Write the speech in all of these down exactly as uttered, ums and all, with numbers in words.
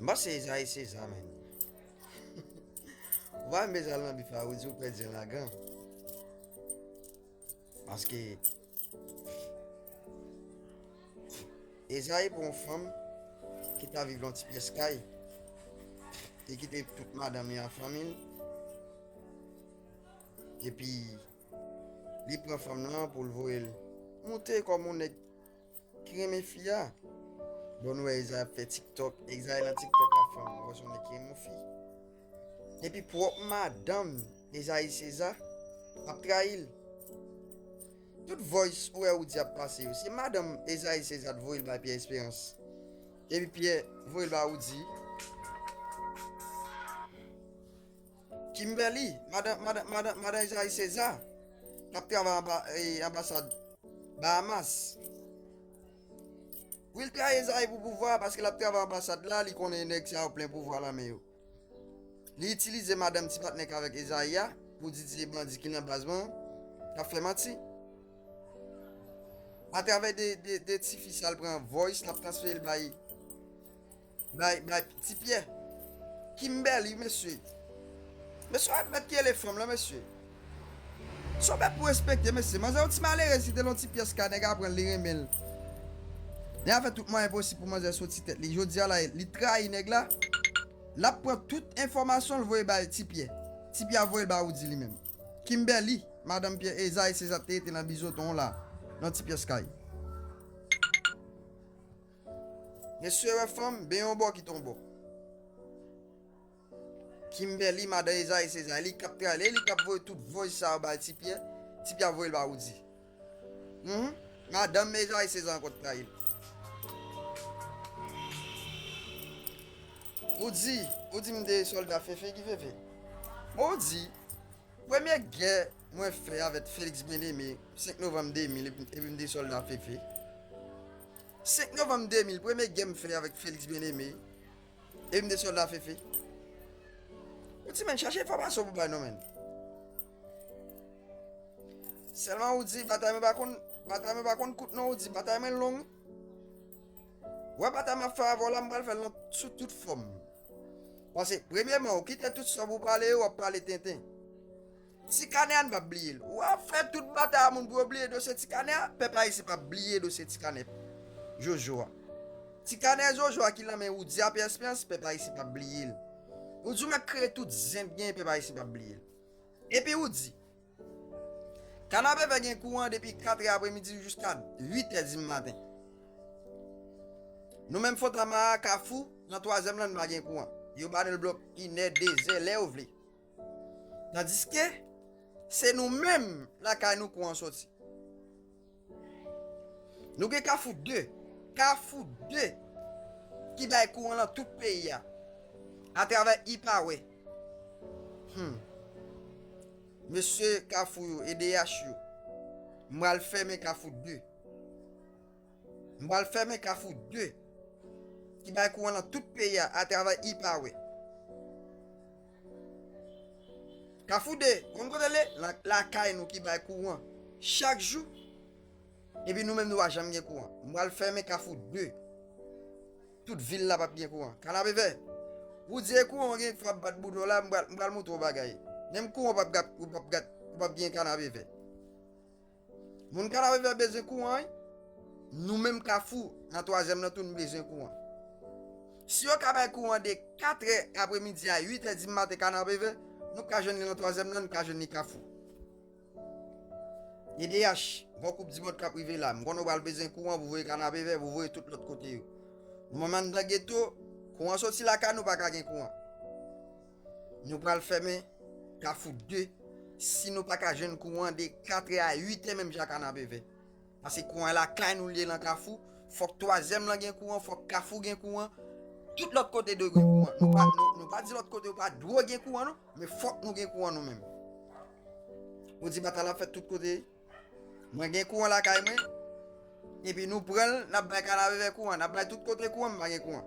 M panse Ezayi Seza, menm. Ou pa menm bezwen al nan bif la, ou di ou pèdi an lagan. Paske Ezayi pran yon fanm ki ta viv nan ti pyès kay, li kite tout madanm li ak fanmi l, epi li pran fanm nan pou l voye l moute kòm yon nèg ki renmen fi a. Bon, nou wè Ezayi ap fè TikTok, Ezayi nan TikTok ak fanm, ou wè se yon nèg ki renmen yon fi. Epi pwòp madanm Ezayi Seza ap trayi l. Tout voice ou wè Roody ap pase yo, se madanm Ezayi Seza t voye l bay Pierre Espérance. Epi Pierre voye l bay Roody. Kimberly, madan, madan, madan, madan Ezayi Seza, k ap travay anba, e, anbasad Bahamas. Wi, l trayi Ezayi pou pouvwa, paske l ap travay anbasad la, li konnen nèg sa yo plen pouvwa nan men yo. Li itilize madanm ti patnè k avèk Ezayi a, pou di se bandi ki nan baz mwen, k ap fè manti. Atravè de, de, de tifi sa l pran voice, l ap transfere l bay, bay, bay Ti Pyè. Kimberly, mesye. Mesye, w ap mèt ki rele fanm lan, mesye. Se yon bèt pou respekte, mesye. Manzè yon ti malerèz ki te nan ti pyès ka nèg aprann li renmen l. Nèg ap fè tout mwayen posib pou manzè soti tèt li. Jodi a la, li trayi nèg la. L ap pran tout enfòmasyon l voye bay Ti Pyè. Ti Pyè ap voye l ba Roody li menm. Kimberly, madanm Pyè, Ezayi Seza te rete nan bizoton la, nan ti pyès kay. Mesye wè fanm, ben yon bò kite yon bò. Kimberly, madan Ezayi Seza, li k ap trayi, li k ap voye tout voice sa yo bay Ti Pyè, Ti Pyè ap voye l ba Roody. Mhm. Madanm Ezayi Seza ankò t trayi l. Ou di, ou di m de sòlda Fefe ki Fefe. Mwen ou di, premye gè mwen fè avèk Félix Bien-Aimé, senk novanm de mil, epi, epi m de sòlda Fefe. Senk novanm de mil, premye gè m fè avèk Félix Bien-Aimé, epi m de sòlda Fefe. Ou di, men, chache enfòmasyon pou bay non, men. Sèlman ou di, batay mwen pa konn, batay mwen pa konn kout non, ou di, batay mwen long. Wè batay m ap fè avè w la, m pral fè l nan, sou tout fòm. Paske, premyèman, ou kite tout sa pou pale yo, w ap pale tenten. Ti kanè a, n p ap bliye l. W ap fè tout batay a moun pou yo bliye dosye ti kanè a, pèp ayisyen p ap bliye dosye ti kanè Jojo a. Ti kanè Jojo a ki nan men Roody a, Pierre Espérance, pèp ayisyen p ap bliye l. Ou di w mèt kreye tout zen k genyen, pèp ayisyen p ap bliye l. Epi Roody, Kanapevè gen kouran depi katrè apremidi jiska uitè dimaten. Nou menm Fontamara, Kafou, nan twazyèm lan n pa gen kouran. Yo ba nou l blòk inè, dezè, lè yo vle. Tandiske, se nou menm lakay nou kouran soti. Nou gen Kafou de, Kafou de, ki bay kouran nan tout peyi a, atravè Ipawè. Hmm. Mesye Kafou yo, E D H yo, m pral fèmen Kafou de. M pral fèmen Kafou de, ki bay kouran nan tout peyi a, atravè Ipawè. Kafou de, konn kote l ye? La, lakay nou ki bay kouran chak jou. Epi nou menm nou pa janm gen kouran. M pral fèmen Kafou de. Tout vil la p ap gen kouran. Kanapevè. Ou di e kouran w gen k ap bat boudon la, m pral, m pral montre w bagay. Menm kouran w p ap gat, ou p ap gat, ou p ap gen Kanapevè. Moun Kanapevè bezwen kouran, wi. Nou menm Kafou, nan twazyèm nan tou, nou bezwen kouran. Si yo ka bay kouran de katrè apremidi a uitè dimaten Kanapevè, nou ka jwenn li nan twazyèm nan, nou ka jwenn li Kafou. E D H, bon koup di mond k ap rive la, m konnen w pral bezwen kouran pou voye Kanapevè, pou voye tout lòt kote yo. Nou menm anndan geto, kouran soti lakay nou pa ka gen kouran. Nou pral fèmen Kafou de, si nou pa ka jwenn kouran de katrè a uitè menm jan Kanapevè. Paske kouran lakay nou l ye nan Kafou, fòk twazyèm lan gen kouran, fòk Kafou gen kouran, tout lòt kote dwe gen kouran. Nou pa, nou, nou pa di lòt kote yo pa dwe gen kouran non, men fòk nou gen kouran nou menm. Ou di batay la fèt tout kote, mwen gen kouran lakay mwen, epi nou pran l, n ap bay Kanapevè kouran, n ap bay tout kote kouran, m pa gen kouran.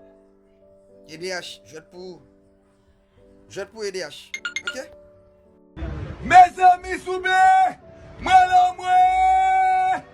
E D H, jwèt pou ou. Jwèt pou E D H. Oke? Mezanmi souple, mwen lan mwen.